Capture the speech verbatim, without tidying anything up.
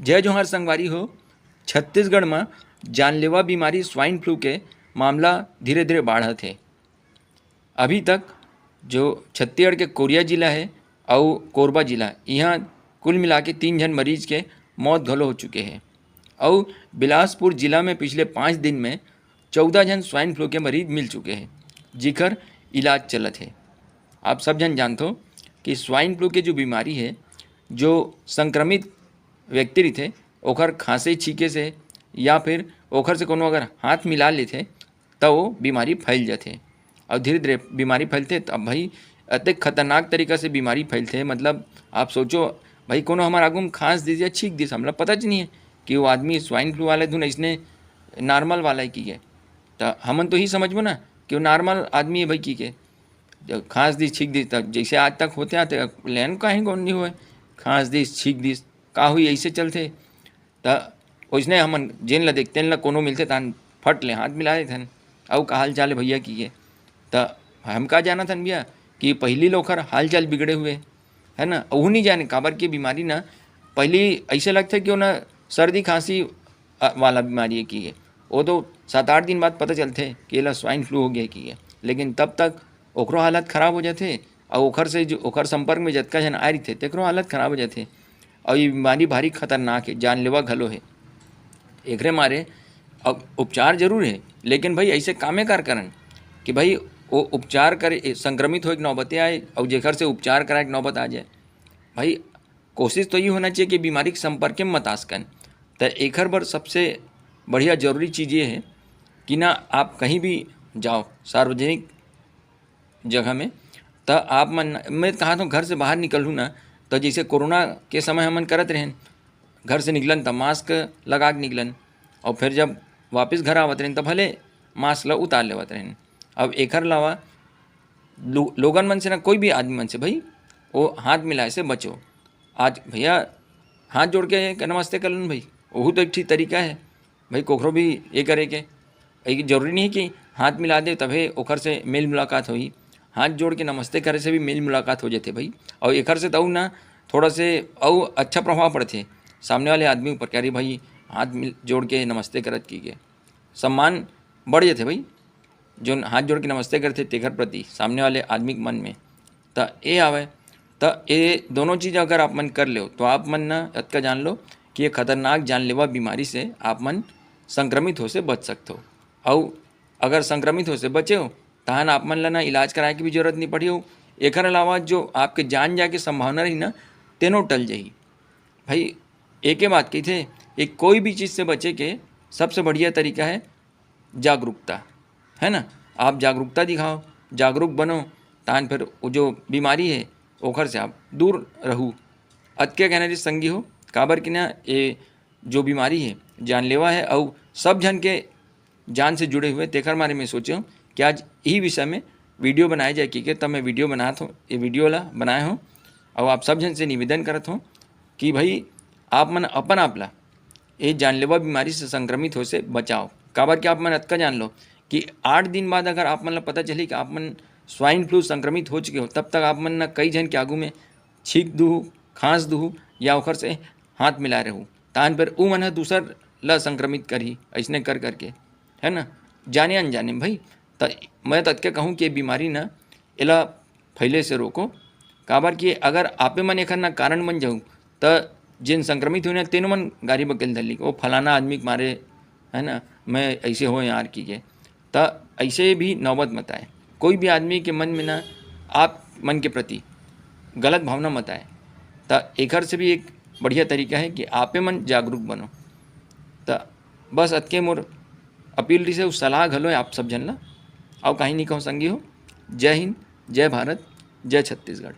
जय जोहार संगवारी हो। छत्तीसगढ़ म जानलेवा बीमारी स्वाइन फ्लू के मामला धीरे-धीरे बाढ़त हे। अभी तक जो छत्तीसगढ़ के कोरिया जिला हे अउ कोरबा जिला, इहाँ कुल मिला के तीन झन मरीज के मौत घलो हो चुके हे। अउ बिलासपुर जिला में पिछले पाँच दिन में चौदह झन स्वाइन फ्लू के मरीज मिल चुके हे, जिखर इलाज चलत हे। आप सब झन जानथो कि स्वाइन फ्लू के जो बीमारी हे, जो संक्रमित व्यक्ति रहिथे, ओखर खांसे छींके से या फिर ओखर से कोनो अगर हाथ मिला लेथे, त वो बीमारी फैल जाथे। अउ धीरे-धीरे बीमारी फैलथे, त अब भाई अतेक खतरनाक तरीका से बीमारी फैलथे, मतलब आप सोचो भाई, कोनो हमर आगू में खांस दिस या छींक दिस, हमला पता च नहीं हे कि वो आदमी स्वाइन फ्लू वाला धुन अइसने नॉर्मल वाला हे कि ये। त हमन तो ही समझबो ना कि वो नॉर्मल आदमी हे भाई कि के। जब खांस दिस, छींक दिस, त जैसे आज तक होते आते, लेन काहे गौर नहीं होय, खांस दिस, छींक दिस, का हुई, अइसे चलथे। त ओइसने हमन जेन ल देखतेन ल कोनो मिलथे, तान फट ले हाथ मिला देथन, "अउ का हाल चाल हे भैया?" कि के। त हम का जानत हन भैया कि पहिली ल ओखर हाल चाल बिगड़े हुए, है ना, ओहू नहीं जाने काबर के बीमारी ना पहिली अइसे लगथे कि वो ना सर्दी खांसी, अ, वाला बीमारी हे कि के। वो तो सात आठ दिन बाद पता चलथे कि एला स्वाइन फ्लू हो गया कि के, लेकिन तब तक ओकरो हालत खराब हो जाथे, अउ ओखर से जो, ओखर संपर्क में जतका झन आए रहिथे, तेकरो हालत खराब हो जाथे। अउ ये बीमारी भारी खतरनाक हे, जानलेवा घलो हे। एकरे मारे अब उपचार जरूर हे, लेकिन भाई अइसे कामे कार करन कि भाई वो उपचार करे, ए, संक्रमित होए के नौबते आए, अउ जेकर से उपचार कराए के नौबत आ जाए। भाई कोशिश तो ये होना चाहिए कि बीमारी के संपर्क में मत आ सकन। त एकर बर सबसे बढ़िया जरूरी चीज़ ये हे कि ना आप कहीं भी जाओ सार्वजनिक जगह में, त आप मन, मैं कहा तो घर से बाहर निकलूँ ना, तो जैसे कोरोना के समय हमन करत रहेन, घर से निकलन त मास्क लगा के निकलन, और फिर जब वापस घर आवत रहेन त भले मास्क ला उतार लेवत रहेन। अब एकर अलावा लो-, लोगन मन से ना, कोई भी आदमी मन से भाई वो हाथ मिलाए से बचो। आज भैया हाथ जोड़ के एक नमस्ते कर लेन भाई, वहू तो एक ठीक तरीका है भाई, कोखरो भी ये करे के। ये जरूरी नहीं कि हाथ मिला दे तभे ओखर से मेल मुलाकात होही, हाथ जोड़ के नमस्ते करे से भी मेल मुलाकात हो जाथे भाई। और एकर से तो अउ ना थोड़ा से अउ अच्छा प्रभाव पड़थे, सामने वाले आदमी ऊपर कि अरे भाई हाथ मिल, जोड़ के नमस्ते करत कि के सम्मान बढ़ जाथे भाई। जोन हाथ जोड़ के नमस्ते करथे तेकर प्रति सामने वाले आदमी के मन में। त ए आवे, त ए दोनों चीज़ अगर आप मन कर लेव तो आप मन न अतका जान लो कि ये खतरनाक जानलेवा बीमारी से आप मन संक्रमित हो से बच सकथो। अउ अगर संक्रमित हो से बचे हो तहन आप मन ला ना इलाज कराए के भी जरूरत नहीं पड़ी हो। एकर अलावा जो आपके जान जाए के संभावना रही ना, तेनो टल जाही। भाई एके बात कहिथे, एक कोई भी चीज़ से बचे के सबसे बढ़िया तरीका है जागरूकता, है ना? आप जागरूकता दिखाओ, जागरूक बनो, तान फिर वो जो बीमारी है ओखर से आप दूर रहू। अतके कहना जी संगी हो, काबर कि ना ये जो बीमारी है जानलेवा है, अउ सब झन के जान से जुड़े हुए, तेकर मारे मैं सोचे हूँ कि आज यही विषय में वीडियो बनाए जाए, कि के तब मैं वीडियो बनात हूँ, ये वीडियो ला बनाए हूँ। और आप सब झन से निवेदन करत हूँ कि भाई आप मन अपन आप ला ये जानलेवा बीमारी से संक्रमित हो से बचाओ। काबर कि आप मन अतका जान लो कि आठ दिन बाद अगर आप मन ला पता चली कि आप मन स्वाइन फ्लू संक्रमित हो चुके हो, तब तक आप मन न कई झन के आगू में छींक दूहू, खांस दूहू या ओखर से हाथ मिला रहू, तान पर ऊ मन ह दूसर ला संक्रमित करही, अइसने कर करके, है ना? जाने अनजाने में भाई। त मैं तो अतके कहूँ कि ये बीमारी ना एला फैले से रोको, काबर कि अगर आपे मन एखर ना कारण बन जाऊ, त जेन संक्रमित होय ना, तेनो मन गारी बकेल धर ली, "ओ फलाना आदमी के मारे, है ना, मैं ऐसे हो यार," की के। त ऐसे भी नौबत मत आए। कोई भी आदमी के मन में ना आप मन के प्रति गलत भावना मत आए। त एखर से भी एक बढ़िया तरीका है कि आपे मन जागरूक बनो। त बस अतके मोर अपील रहिसे, अउ सलाह घलो है आप सब झन ला। अउ काहीं नहीं कहूँ संगी हो। जय हिंद, जय भारत, जय छत्तीसगढ़।